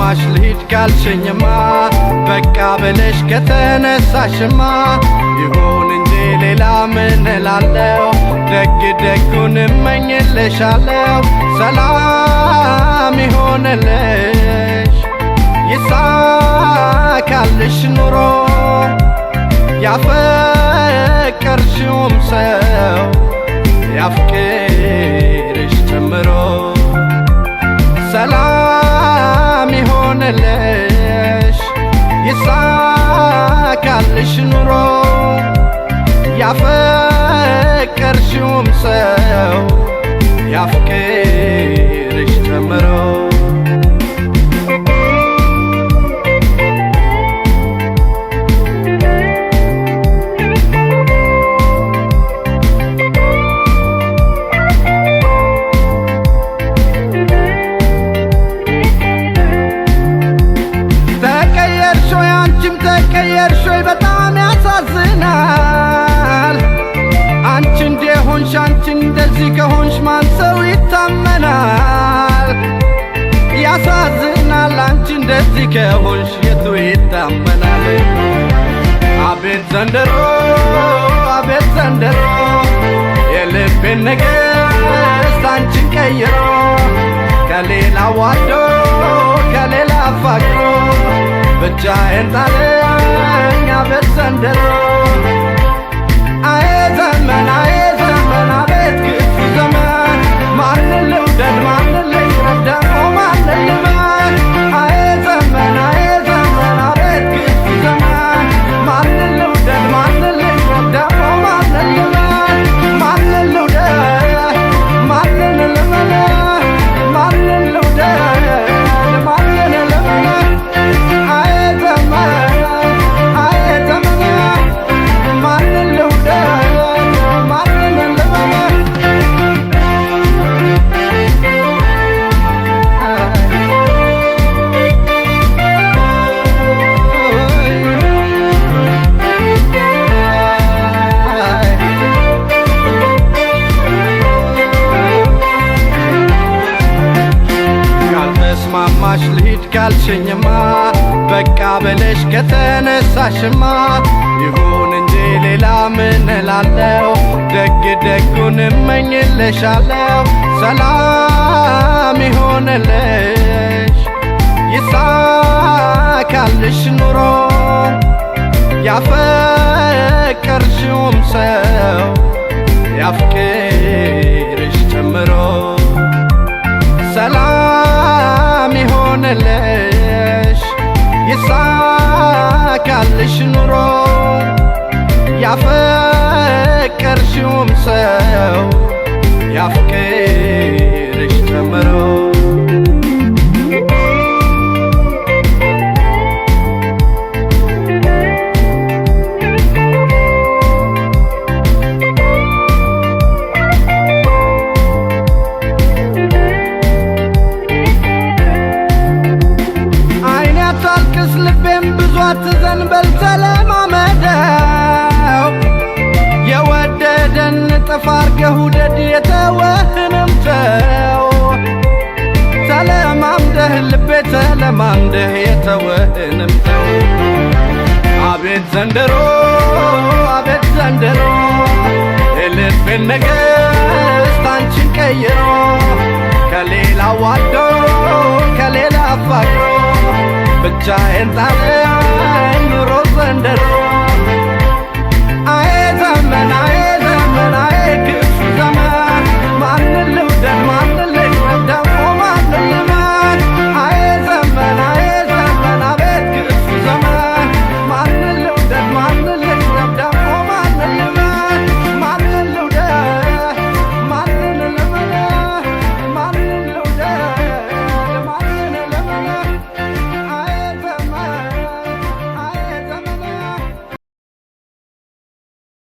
ካልተስማማሽ ልሂድ ካልሽኝማ በቃ ብለሽ ከተነሳሽማ ይሁን እንጂ ሌላ ምን እላለሁ? ደግ ደጉን እመኝልሻለሁ። ሰላም ይሆንልሽ ይሳካልሽ ኑሮ ያፈቀርሽውም ሰው ያፍቅርሽ ጨምሮ። ሰላም ይሆንልሽ ይሳካልሽ ኑሮ ያፈቀርሽውም ሰው ያፍቅርሽ ጨምሮ። ተቀየርሽ ወይ አንቺም ተቀየርሽ ወይ በጣም ያሳዝናል። አንቺ እንደሆንሽ አንቺ እንደዚህ ከሆንሽ ማን ሰው ይታመናል? ያሳዝናል አንቺ እንደዚህ ከሆንሽ የቱ ይታመናል? አቤት ዘንድሮ አቤት ዘንድሮ የልቤን ንግሥት አንቺን ቀይሮ ከሌላ ዋዶ ከሌላ አፋቅሮ ብቻዬን ጣለኝ አቤት ዘንድሮ። አዬ ዘመን አዬ ዘመን አቤት ክፉ ዘመን ማንን ልውደድ ማንን ልቅረብ ደግሞ ማንን ልመን? አዬ ዘመን አዬ ዘመን አቤት ክፉ ዘመን ማንን ልውደድ ማንን ልቅረብ ደግሞ ማንን ልመን? ማንን ልውደድ ማንን ልመን? ማንን ልውደድ ማንን ልመን? አዬ ዘመን አዬ ዘመን ማንን ልውደድ ማንን ልመን? ካልተስማማሽ ልሂድ ካልሽኝማ በቃ ብለሽ ከተነሳሽማ ይሁን እንጂ ሌላ ምን እላለሁ? ደግ ደጉን እመኝልሻለሁ። ሰላም ይሆንልሽ ይሳካልሽ ኑሮ ያፈቀርሽውም ሰው ያፍቅርሽ ጨምሮ። ሰላም ይሆንልሽ ይሳካልሽ ኑሮ ያፈቀርሽውም ሰው ያፍቅርሽ ጨምሮ። አይኔ አታልቅስ ልቤም ብዙ አትዘን በል ተለማመደው የወደደን እጥፍ አርገህ ውደድ የተወህንም ተው። ተለማምደህ ልቤ ተለማምደህ የተወህንም ተው። አቤት ዘንድሮ አቤት ዘንድሮ የልቤን ንግሥት አንቺን ቀይሮ ከሌላ ዋዶ ከሌላ አፋቅሮ ብቻዬን ጣለኝ ኑሮ ዘንድሮ።